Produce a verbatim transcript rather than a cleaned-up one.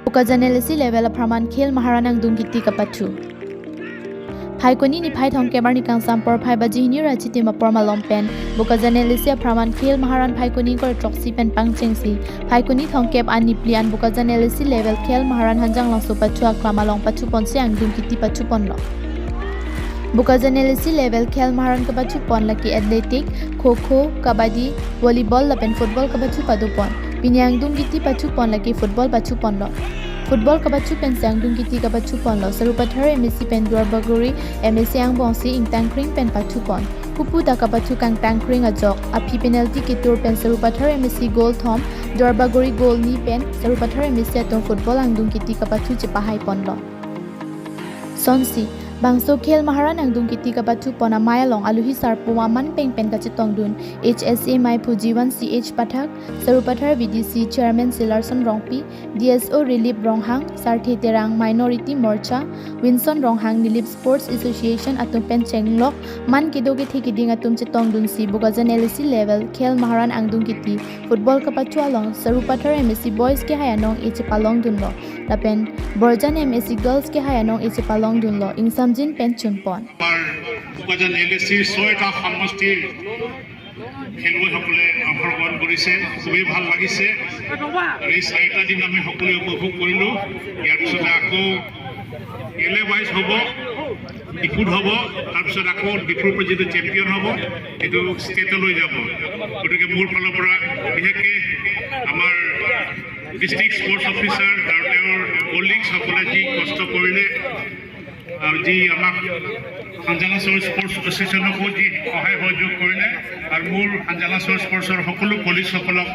Bokajan L A C level apharman Khel Maharan angdung kiti kapathu. Phaikuni niphai thomkep arni kangsam porphai baji hini ra chitim apor malom pen Bokajan L A C apharman Khel Maharan Phaikuni ingkoi throksi pen pangchengsi Phaikuni thomkep an nipli an Bokajan L A C level Khel Maharan Hanjanglangso pathu aklam along pathuponsi angdung kiti pathuponlo. Bokajan L A C level Khel Maharan kapathupon lake athletic, kho kho, kabaddi, volleyball lapen football kapathu padopon. Pini angdung kiti pathupon lake football pathuponlo. Football kapathu pensi angdung kiti kapathuponlo. Sarupathar M A C pen Duarbagori M A C angbongsi ingtangkring pen pathupon. Pupu ta kapathu kangtangkring ajok aphi penalty ketur pen Sarupathar M A C goal thom, Duarbagori goal ni pen Sarupathar M A C atum football angdung kiti kapathu chepahaiponlo. Sonsi, bangso Khel Maharan angdung kiti kapathupon amei along aluhi sarpo aman pengpen kachetongdun H S A meiphu Jiwan C H Pathak, Sarupathar V D C Chairman Silarson Rongpi, D S O Rilip Ronghang, Sarthe Terang Minority Morcha, Winson Ronghang Nilip Sports Association atum pen chenglok man kedo kethe keding atum chetongdunsi Bokajan L A C level Khel Maharan angdung kiti football kapathu along Sarupathar M A C boys kehai anong-e chepalongdunlo. Lapen Borjan M A C girls kehai anong-e chepalongdunlo. Ingsamjin pen chunpon. আমাৰ বোকাজান এল এ চিৰ ছয়টা সমষ্টিৰ খেলুৱৈসকলে অংশগ্ৰহণ কৰিছে। খুবেই ভাল লাগিছে আৰু এই চাৰিটা দিন আমি সকলোৱে উপভোগ কৰিলোঁ। ইয়াৰ পিছতে আকৌ এল এ ৱাইজ হ'ব, ডিফুত হ'ব, তাৰপিছত আকৌ ডিফুৰ পৰা যিটো চেম্পিয়ন হ'ব, সেইটো ষ্টেটলৈ যাব। গতিকে মোৰ ফালৰ পৰা বিশেষকৈ আমাৰ ডিষ্ট্ৰিক্ট স্পৰ্টছ অফিচাৰ আৰু তেওঁৰ কলিগছসকলে যি কষ্ট কৰিলে আৰু যি আমাক হাঞ্জালাচৰ স্পৰ্টছ এছ'চিয়েশ্যনকো যি সহায় সহযোগ কৰিলে আৰু মোৰ হাঞ্জালাচৰ স্পৰ্টছৰ সকলো কলিগছসকলক